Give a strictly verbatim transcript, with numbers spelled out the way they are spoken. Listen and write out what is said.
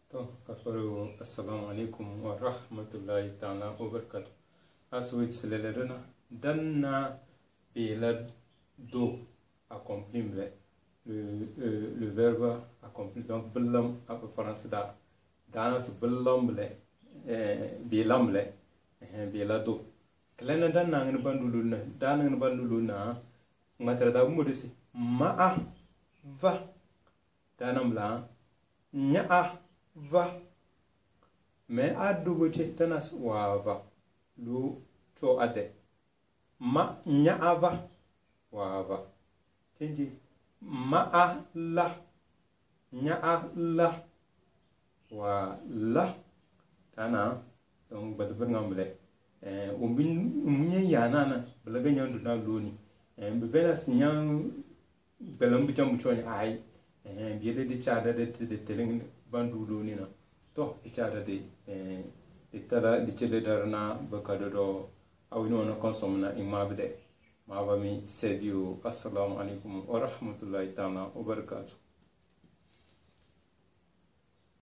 To, ka fari wo, assalamu alaikum wa rahmatullahi ta'ala wa barakatuh. As we ti silele dana, dana bila do accompli mle, le, euh, le verbe accompli. Donc, bilam, a français da, dana si bilam mle, eh, bilam mle, eh, bila do. Kile na dana ngini bandu luna, dana ngini bandu luna, matara da mo desi, ma a, va, dana mla, nya a, va. Me a dobo che, dana si wa va. Lu cho ade. Ma nya a va. Wa va. Chenji. Ma a la. Nya a la. Wa la. Dana. Donc, badi birnga mle. Eh, umbi, umbi nya ya na na. Balaga nya ndu na loni. Eh, bi bena si nya gbalam bi jam bu choni ai. Eh, bi de di cha da de, de, de teleng bandu loni na. To, di cha da de, eh, di tala, di chele darana, baka dodo, awino na konsom na ima bide. Ma ba mi sediyo, assalamu alaikum wa rahmatullahi ta'ala wa barakatuh.